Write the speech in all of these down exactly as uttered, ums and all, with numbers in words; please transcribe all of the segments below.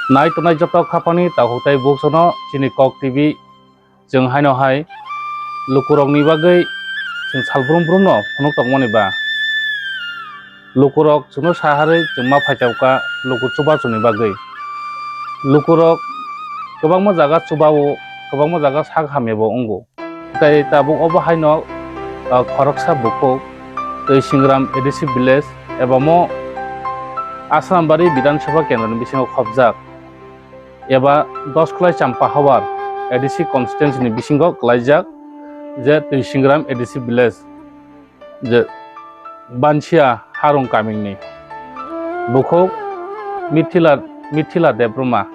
Nai tongnai joto khapangni takhuk tei buksono chini Kok T V. Chwng haino hai lukurokni bagwi chwng sal brum brumno phunuk tongmani ba. Lukurok chwngno saharwi chwng ma phaikha luku chubachuni bagwi. Lukurok kwbangma jaga chubao, kwbangma jaga sak hamyabo wngo. Tei tabuk obo haino, ah, khoroksa bukhuk tei Singram A D C village eba mo Asrambari Bidhan Sabha kendroni bisingo khopjak. Eba Doskhwlai Champa Hawar A D C constituency ni bisingo kwlaijak je Twisingram A D C village je Bansia Harung kamingni bukhuk Mithila, Mithila Debbarma,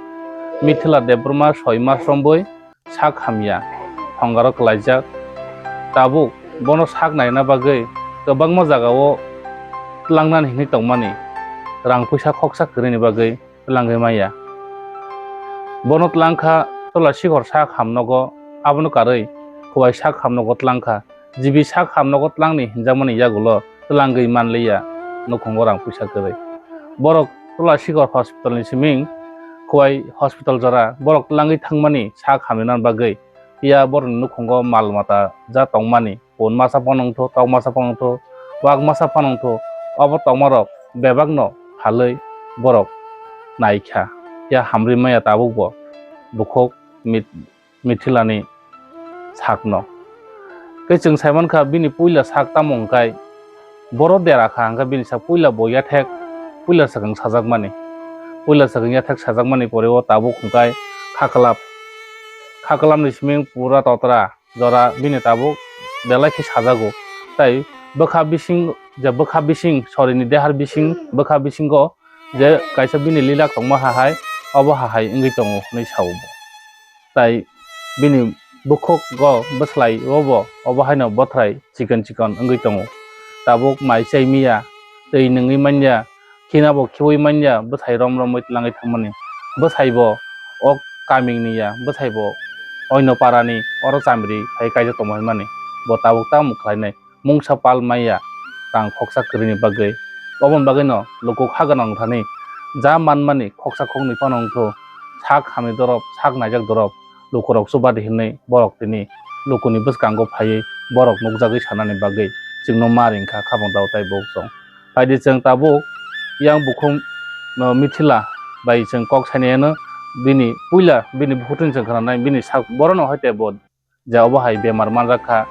Mithila Debbarma soi mas romwi sak hamya thongaro kwlaijak. Tabuk bono sak naina bagwi kwbangma jagao tlangnani hinwi tongmani rang puisa khoksa kwrwini bagwi twlangwi manya. Bono twlangkha tola sikhor sak hamnogo, abono karwi Khowai sak hamnogo twlangkha. Jibi sak hamnogo twlangni hinjakmani yagulo twlangwi manliya nukhungo rang puisa kwrwi. Borok tola sikhor hospitalni siming Khowai hospital jora borok twlangwi thangmani sak hamya bagwi, phiya borokni nukhungo mal mata ja tongmani. Pun masa phano wngthu, tok masa phano wngthu, wak masa phano wngthu, obo tongmarok bebakno phalwi borok naikha. Ya hamrwi maya tabukbo bukhuk mit-, Mithilani sakno. Tei chwng saimankha bini puila sak tamo hwnkhe boro dera kha hwnkhe bini sak puila bo yathek puila swkang sajakmani. Puila swkang yathek sajakmani pore o tabuk hwnkhe khaklap, khaklapni siming pura totra. Jora bini tabuk belai khe sajago. Tai bwkha bising, je bwkha bising, sorry, ni dehar bising, bwkha bisingo je kaisa bini lilak tongma hahai, obo hahai wngwi tongo hwnwi sao bo. Tai bini bukhuk go bwslai o bo, obo haino bothrai chikon chikon wngwi tongo. Tabuk mai chai miya, twi nungwi manya, khina bo khiui manya, bwsai rom romwi twlangwi thangmani. Bwsai bo o kamingni ya, bwsai bo oino parani, oro chamri phai kaijak tongma hwnmani. Bo tabuk tamo khlainai, mungsa pal manya, rang khoksa kwrwini bagwi. Oboni bagwino luku kha gwnang thani ja manmani khoksa khoknwi phano wngthu, sak hamni dorop, sak naijak dorop. Lukurok chubadi hinwi borok tini lukuni bwskango phaiwi borok nukjagwi sanani bagwi chwngno ma ringkha khabang dao tai bukchung. Phaidi chwng tabuk yang bukhum, no, Mithila bai chwng kok sainai ano bini puila bini bukhukni chwng khnanai bini sak borokno hai tei bo je obo hai bemar manjak kha.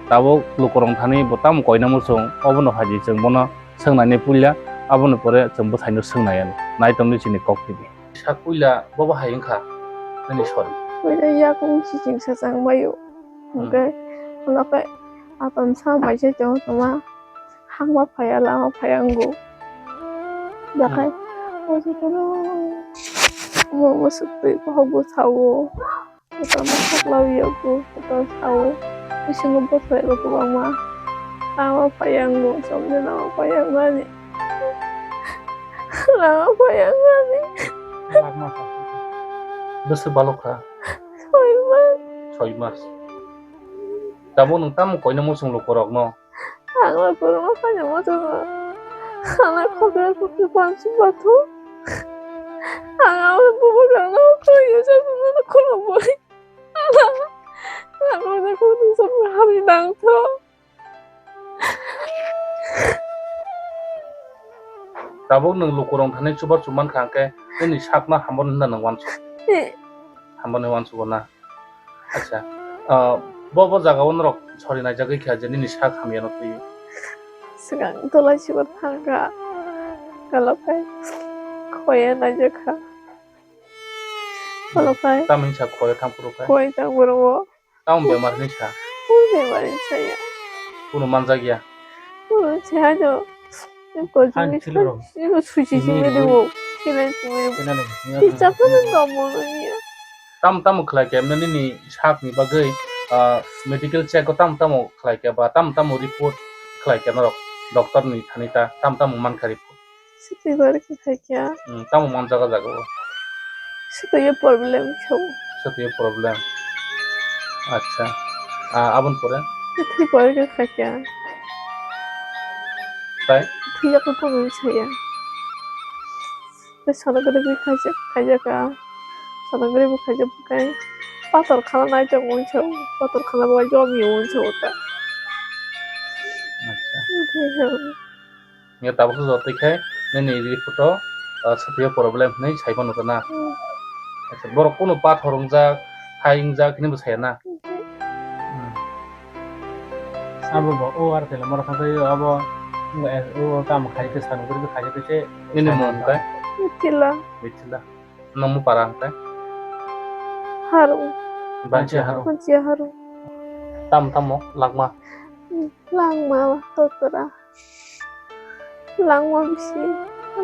Tabuk lukurok thani bo tamo koina muchung obono phaidi chwng bono swngnani puila aboni pore chwng bwsaino swngnai ano. Nai tongdi chini kok tini. Sak puila bobo hai wngkha nini sori. Puila yakung chiching sajang baio. Hmm. Hwnkhe ulo khe atom sa bai se tongo tongma. Hangma phaiya lama phaiya wngo. Dakhai. Hmm. Ojo kono mo musuk twi bohok bo sao. Kotorma saklao yago, kotor sao. Bisingo bwthai rok kwbangma. Lama phaiya wngo, chomni lama phaiya wngnani. Lama phaiya wngnani. Bwswk balok kha? Soi mas. Soi mas. Tabuk nwng tamo koina muchung lukurokno? Ang lukurokno kaisa muchungo. Ang khokra khokri pansu bathu. Ang abo bubo rokno koyo sa bubo khulumui. Ang khokra khokri sa hamni nangtho. Tabuk nwng lukurok thani chubar chuman kha hwnkhe nini sakno hambo hwnna nwng uansuk. Hambo ni uansugo na? Acha. Ah, bo, bo jaga o norok sori naijagwi kha je nini sak hamya no twi. Swkang tolai sibo thangkha. Kalokai khoya naijak kha. Kalokai. Tamo hinsa khoya thang phuru khai? Khoya thang phuru o. Tamo bemar hinwi sa? Kunu bemar hinwi saya. Kunu manjak ya? Kunu se hai do. Ko jini sa, ino suji simi do. Kila simi do. Kisa pun no mo no ya. Tam tamo khlai khe nini sak ni bagwi, ah, medical check o tam tamo khlai khe ba tam tamo report khlai khe norok doctor ni thani ta tam tamo man kha report. Sitwi bar khe khai kya? Hmm, tamo man jaga jaga o. Sitwi problem khe o. Sitwi problem. Acha. Ah, aboni pore? Sitwi bar khe khai kya? Tai? Thwi ya ko ko saya. Sonography khaijak, khaijak a. Sonography khaijak bukai. Pator khala nai tong mung chao. Pator khala bukai jomi mung chao ta. Acha. Nge tabuk se jotoi khe nini report o, ah, sotwi o problem hinwi sai phano rwna. Hmm. Acha, borok kunu pathor wngjak, hai wngjak hinwi bo saya na. Hmm. Hmm. Abo bo o ar tela mora kha tei abo o kam khai khe sanu guri khai khe se. Nini mung kai? Mithila. Mithila. Nongmo para hwnkhe? Harung. Banchi harung. Banchi harung. Tam tamo langma? Langma totora. Langma bisi.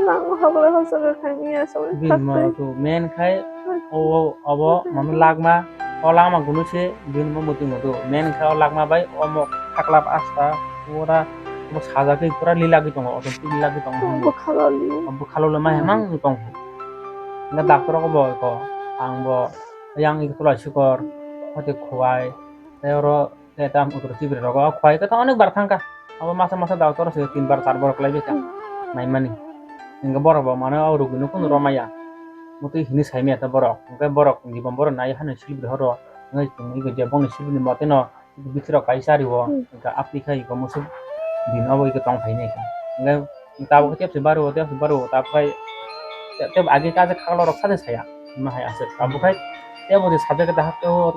Langma hokle hosok khai miya sokle. Bini ma tu men khai o, o, obo mano langma. O langma gunu se bini ma muti mutu. Men khai o langma bai omo khaklap asta pura omo sajagwi pura lilagwi tongo. Otom lilagwi tongo. Bwkha loli. Bwkha loli ma hemang tongo. Nga doctor ko bo ko ang bo yang ik tulai sikor hote khuwai tei oro tei tam utro chibri rogo khuwai khe to onek bar thangkha. Abo masa masa doctor se tin bar char bar khlai bikha naimani. Hingke borok bo mane o rugino kunu romaya. Mutui hini saimaya ta borok. Hingke borok ni bo borok nai hano chibri horo. Ngai tini je bongni chibri ni mote no. Bithi rok kaisa ari o, hmm, hingke aphi khai iko musuk din obo iko tong phai nai kha. Hingke tabuk khe tebse baro, tebse baro, tabuk khai te-, tebo agi kaisa khaklo rok sajak saya. Hima hai aswk. Tabuk khai tebo de sajak da hak o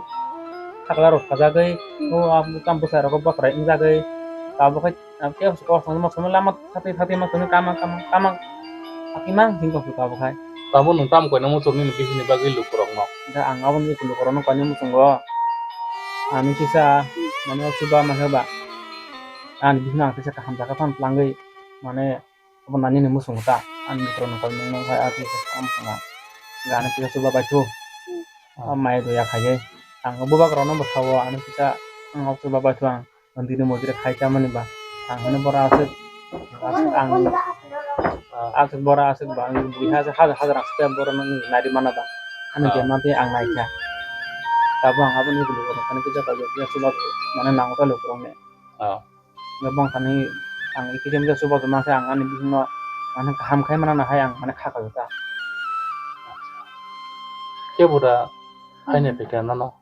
khakla rok sajagwi, hmm, o abo tam bwsa rok bwsrai wngjagwi. Tabuk khai tebse kok songma songma lama thati thati ma tongwi kama kama kama. Aphi mang hingke tabuk khai. Tabuk nwng tamo kainwi muchung nini bihikni bagwi lukurokno? Da ang aboni lukurokno kainwi muchungo. Ani kisa mane chuba ma heba. Ani bihikno ang kisa kaham jaga phano twlangwi mane abo nani ni muchungo ta. Ani lukurokno kainwi nang hai ati kisa muchungo. Da ani kisa chuba bai thu. Ah. Mai do ya khaye. Ang bubagrokno bo sao ani kisa ang chuba bai thu ang. Dini mojire khai chamani ba. Ang hwnwi bora aswk, aswk ang, aswk bora aswk ba, ang bui hajar, hajar, hajar aswk borok nang nari mana ba. Ani, ah, jema tei ang naikha. Tabuk ang aboni lukurok thani kisa kaijakya chuba mane nango ta lukurokni. Ah. Bong thani ang kisa misa chuba tongma khe ang ani bihikno mane kaham khai mana nahai ang mane kha kaijakya. Kebo da phaina, hmm, phaikha nono?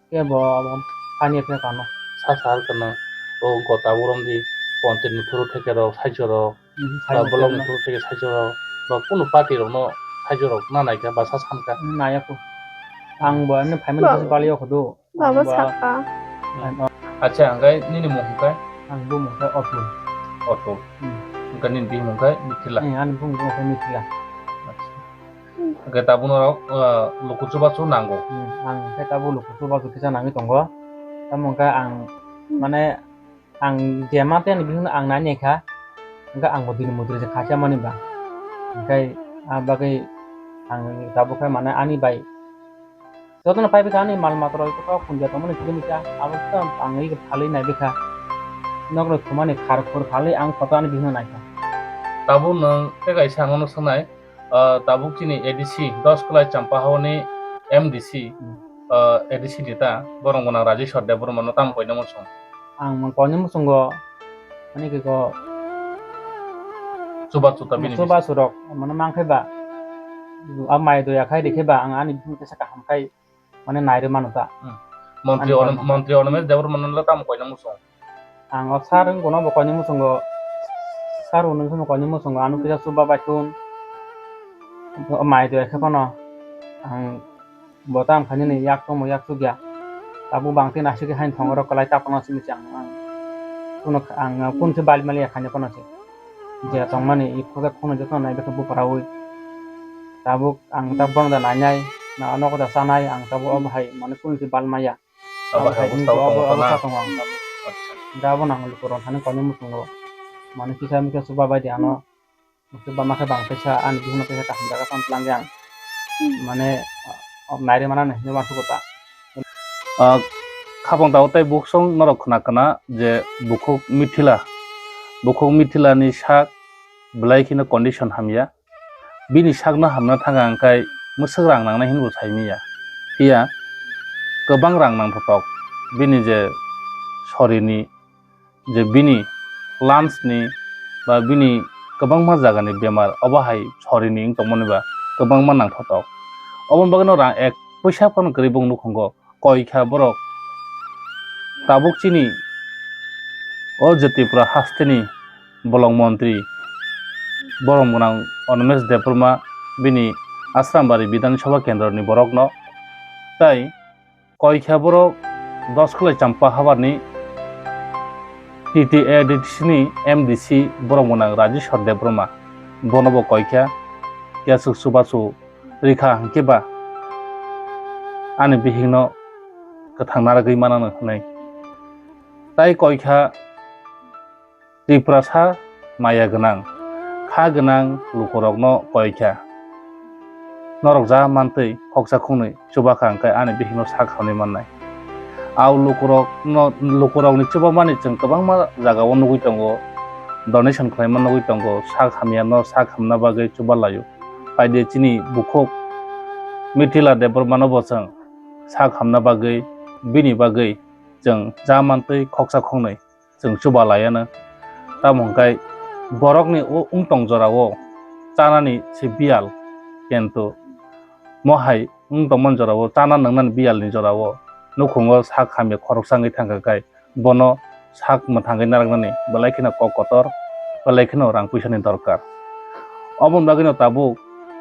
Kebo abo phaini phaikha no. Sa sal kana o gota urom di pontir ni thuru theke rok saichoro. Hmm, ba saichoro block ni na. Thuru theke saichoro ba kunu party rok no saichoro na naikha ba sa sankha. Hmm, naya ko. Ang bo ani phaimani ba-, bisi bali o khodo. Baba saka. Acha, ang kai nini mung kai? Ang bo mung kai Otul. Otul. Hmm. Ang kai nini bihik mung kai Mithila. Hmm, ani bung mung kai Mithila. Acha. Hwnkhe tabuk norok, ah, luku chubachu nango. Hmm, ang khe tabuk luku chubachu kisa nangwi tongo. Tamo hwnkhe ang, hmm, mane ang jema tei ani bihikno ang nai naikha, hwnkhe ang bo dini mudri se khaisa mani ba. Hwnkhe ah bagwi ang tabuk khe mane ani bai jotono pai bikha ani mal mata rok joto khundia tongmani khe bini kha, abo khe ang bai phalwi nai bikha. Nokno thumani khar khur phalwi ang photo ani bihikno naikha. Tabuk nwng tei kaisa ang nono swngnai. Ah, tabuk chini A D C, Dos Kwlai Champahao ni M D C, hmm, ah, A D C neta borok gwnang Rajeshwar Debbarma no tamo koina muchung? Ang mang koina muchungo, ani khe ko chuba chuta bini chuba surok, mane mang khe ba, a mai doya khai rikhe ba, ang ani bihik khe sa kaham khai, mane nairwi mano ta. Hmm. Montri Ani Ono-, koina. Montri Onomesh Debbarma no tamo koina muchung? Ang o sir wngkhe no bo koini muchungo, sir wngkhe no koini muchungo ano kisa chuba bai thun. Mai to ekhe phano ang bo tam khainani yak tongmo yak chukya. Tabuk bangtwi naisik khe haino thongo rok kwlai ta phano simi chang ang. Kuno ang kun se bali mali ya khaina phano se. Je tongmani i phokhe phone joto nai bekhe buparawi. Tabuk ang ta bono da nainai, na nogo da chanai, ang tabuk o bahai mane kun se bal maya. Abo Abo hai hai wngkha obo, tongkha obo na? Sa tongo ang tabuk. Acha. Da abo nang lukurok thani koinwi muchungo. Mane kisa misa chuba bai di ano. Chuba ma khe bang teisa ani bihikno teisa kaham jaga tong tlang yang. Mane, ah, nairwi mana hinwi uansukgo ta. Ah, khapang tabuk tei buksong norok khna khna je bukhuk Mithila. Bukhuk Mithilani sak belai kheno condition hamya. Bini sakno hamna thangkha hwnkhe mwswk rang nangnai hinwi bo sai manya. Phiya kwbang rang nangthotok bini je sorini, je bini lungs ni ba bini kwbangma jagani bemar, obo hai sorini wng tongmani ba kwbangma nangthotok. Oboni bagwino rang ek poisa phano kwrwi bong nukhungo. Koi kha borok. Tabuk chini o je Tripura hasteni bolong montri borom gwnang Animesh Debbarma bini Asrambari Bidhan Sabha kendroni borokno, tai koi kha borok Doskolai Champa habarni T T A D C ni M D C borom gwnang Rajeshwar Debbarma, bono bo koi kha, kiyaswk chubachu rikha hwnkhe ba ani bihikno kwthang narwgwi mananw hwnwi. Tai koi kha Tiprasa maya gwnang, kha gwnang lukurokno koi kha. Norok ja mantwi khoksa khungnwi chuba kha hwnkhe ani bihikno sak hamwi mannai. Au lukurokno, lukurokni chubamani chwng kwbangma jagao nugwi tongo, donation khlaima nugwi tongo, sak hamyano sak hamna bagwi chuba laio. Paide chini bukhuk Mithila Debbarmano bo chwng sak hamna bagwi, bini bagwi chwng ja mantwi khoksa khongnwi chwng chuba laiano. Tamo hwnkhe borokni o wng tong jorao chanani se biyal, kintu mo hai wng tongmani jorao chana nwngnani biyalni jorao nukhungo sak hamya khoroksa wngwi thangkha khe, bono sak mwthangwi narwknani belai kheno kok kotor, belai kheno rang puisani dorkar. Oboni bagwino tabuk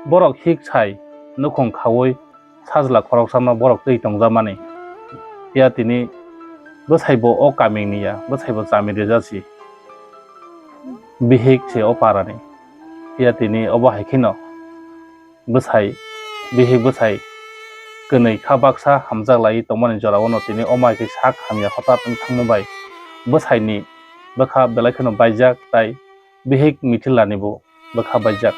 borok hik sai nukhung khaui sajla khoroksano borok twi tongjakmani. Phiya tini bwsaibo o kamini ya, bwsaibo chami rwjak si, bihik se o parani. Phiya tini obo hai kheno bwsai, bihik bwsai kwnwi kha baksa hamjak laiwi tongmani jorao no tini omo hai khe sak hamya hotat wng thangma bai bwsaini bwkha belai kheno baijak, tai bihik Mithilani bo bwkha baijak.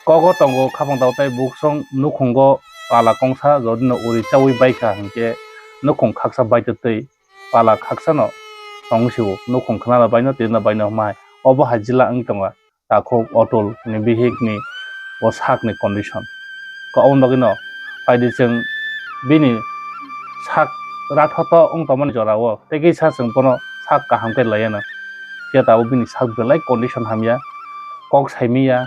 Kogo tongo khapang tao tai buksong nukhungo pala kongsa jodino uri chaui baikha hinkhe nukhung khaksa baitwtwi pala khaksano tong sio, nukhung khwnana baino, tirna baino hwnmai. Obo hai jila wng tongo takhuk Atul ni bihik ni o sak ni condition. Ko aboni bagwi no paidi chwng bini sak rathoto wng tongmani jora o tei kisa chwng bono sak kaham khe laiya no. Phiya tabuk bini sak belai condition hamya, kok saimiya,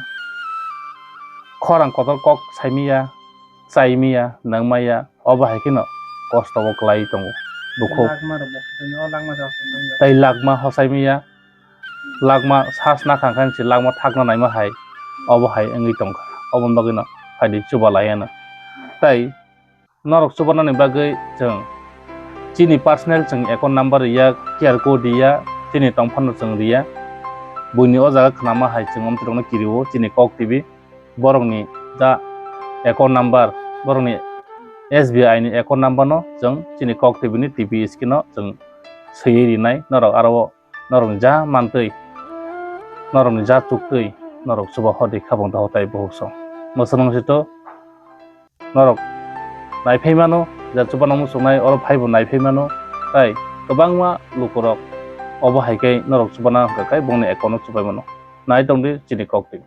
khorang kotor kok saimiya, chaimiya, nangmaya, obo hai kheno kosto o kwlai tongo bukhuk. Lakma rok bo, o lakma rok. Tai lakma hosaimiya, lakma sas nakha khe se lakma thakna naima hai, obo hai wngwi tongkha. Oboni bagwino phaidi chuba laiano. Tai norok chubanani bagwi chwng chini personal chwng account number riya, Q R code riya, chini tongphano chwng riya. Buini o jaga khnama hai chwng omtwirokno kirio chini Kok T V. Borokni ja account number, borokni S B I ni account number no chwng chini Kok T V ni T V screen o chwng swiwi rinai norok aro o norokni ja mantwi, norokni ja chuktwi norok chuba hor di khabang dohor tai bukhuk song. Mwswk nang sito norok naiphai mano, ja chuba nang muchungnai oro phaibo naiphai mano, tai kwbangma lukurok obo hai khe norok chuba nang hwnkha khe bongni account o chubai mano. Nai tong di chini Kok T V.